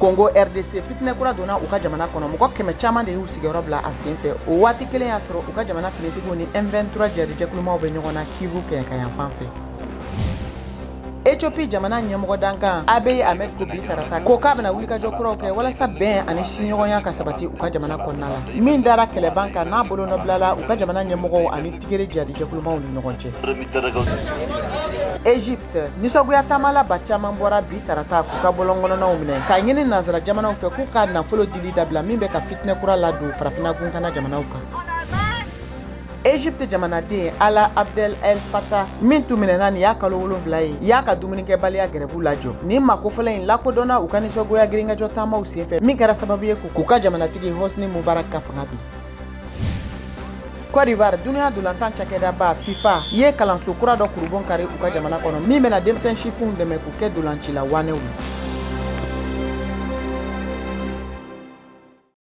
Congo RDC, fitinɛ kura donna u ka jamana kɔnɔ, mɔgɔ 100 caman de y'u sigiyɔrɔ bila a sen fɛ. O waati kelen y'a sɔrɔ u ka jamana finitigiw ni M23 jihadijɛkulumaw bɛ ɲɔgɔn na Kivu kɛɲɛka fan fɛ. Ethiopie jamana ɲɛmɔgɔ dankan Abiy Ahmed ko bi tarata ko k'a bɛna wulikajɔ kuraw kɛ walasa bɛn ani siɲɔgɔnya ka sabati u ka jamana kɔnɔna la, min dara kɛlɛban kan n'a bolonɔbilala u ka jamana ɲɛmɔgɔw ani Tigere jihadijɛkulumaw ni ɲɔgɔn cɛ. Egypte, nisɔngoya taamala ba caman bɔra bi tarata k'u ka bɔlɔnkɔnɔnaw minɛ k'a ɲini nansara jamanaw fɛ k'u ka nafolo dili dabila, min bɛ ka fitinɛ kura ladon farafinna gunkana jamanaw kan. Egypte jamanaden Ala Abdel El Fattah, min tun minɛna nin y'a kalo 7 ye, y'a ka dumunikɛbaliya gɛrɛfu lajɔ. Nin makofɔlɔ in lakodɔnna u ka nisɔngoya girinkajɔ taamaw senfɛ, min kɛra sababu ye k'u ka jamanatigi Hosni Mubarak ka fanga bin. Côte d'Ivoire, dunuya dolantan cakɛdaba FIFA ye kalanso kura dɔ kurubon kari u ka jamana kɔnɔ, min bɛna denmisɛn sifinw dɛmɛ k'u kɛ dolancila wanɛw ye.